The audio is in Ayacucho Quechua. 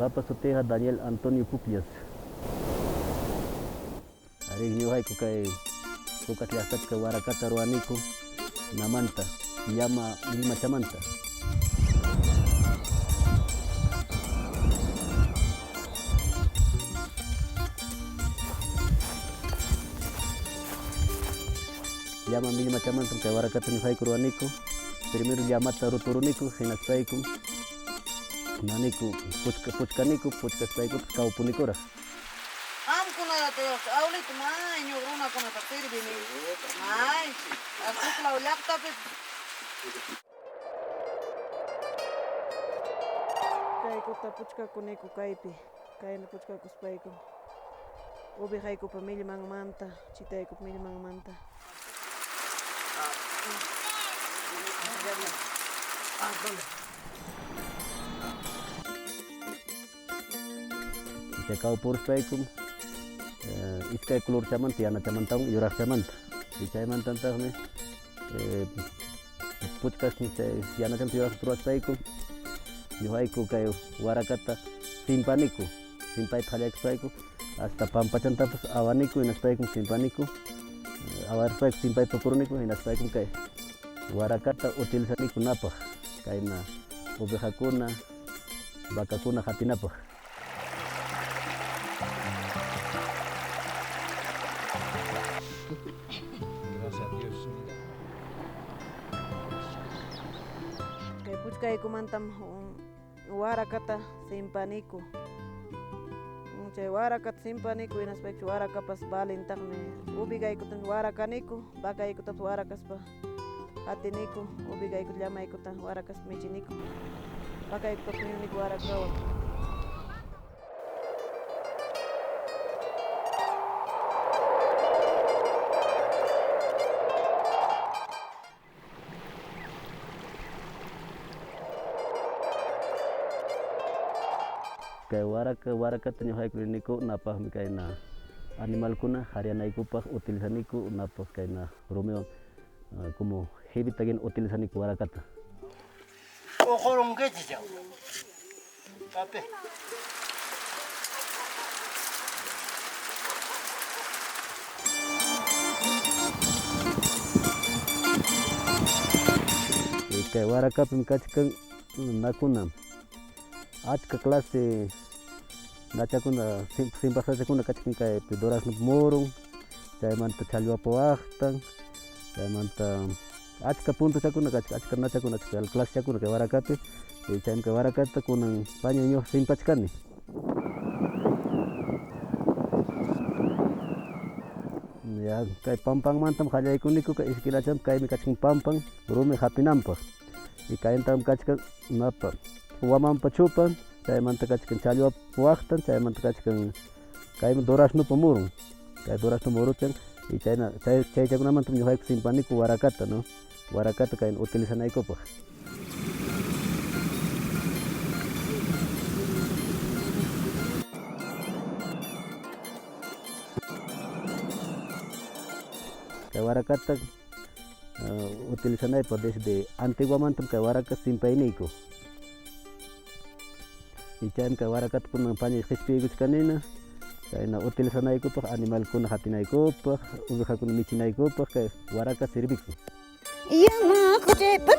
Ñuqapa sutiyqa Daniel Antonio Pucllas. Arí, ñuqayku kay Pucas llaqtapi kay warakata ruwaniku namanta, llama millmachamanta. Llama millmachamantam kay warakata ñuqayku ruwaniku. Primero llamata ruturuniku, hinaspaykum naniku puchka puchkaniku, puchkaspaykupas kawpunikuraq. Qamkunallatayuqchu awlita may ñuqa runakunata sirvini may huklaw llaqtapipas. Kaykuta puchkakuniku kaypi, kayna puchkakuspaykum ovejaykupa millmanmanta, chitaykupa millmanmanta. Chay kawpuruspaykum iskay colorchamanta, yanachamantawan yuraqchamanta. Y chaymantantaqmi puchkastin chay yanachamanta yuraqta ruwaspayku ñuqayku kay warakata simpaniku, simpayta qallaykuspayku hasta pampachantapas awaniku hinaspaykum simpaniku, awaruspayku simpayta tukuruniku hinaspaykum kay warakata utilizaniku napaq kayna ovejakuna, vacakuna hatinapaq. Gracias a Dios, mira. Kay puchkaykumantam warakata simpaniku. Chay warakata simpaniku hinaspayku warakapas valentaqmi ovejaykutam warakaniku, vacaykutapas warakaspa qatiniku, ovejaykuta llamaykuta warakaspa michiniku, vacaykutapas miyuniku warakawan. Kay waraka warakata ñuqayku riniku napaqmi kayna animalkuna haryanaykupaq utilizaniku napaq kayna rumiwan como jibita hina utilizaniku warakata. Uqurunkichik papi. Kay warakapim kachkan nakuna achka clase nachakuna simpasachakuna kachkan kaypi durazno murun, chaymanta challwapa waqtan, chaymanta achka puntochakuna kachkan, achka nachakuna, achka clasechakuna kay warakapi, chaymi kay warakata kunan pañay ñuqa simpachkani. Ya kay pampanmantam qallaykuniku kay esquinachampi kaymi kachkan pampan rumi hapinanpaq y kaynintam kachkan napa wamanpa chupan, chaymanta kachkan challwapa waqtan, chaymanta kachkan kaymi duraznopa murun, kay durazno muruchan y chayna chay chaychakunamantam ñuqayku simpaniku warakata, no, warakata kayna utilizanaykupaq. Kay warakata utilizanaypaq desde antiguamantam kay waraka simpayniyku. Y chaymi kay warakata kunan pañay qispiykuchkanina chayna utilizanaykupaq animalkuna hatinaykupaq, ovejakuna michinaykupaq kay waraka sirvikun. Yana quchaypa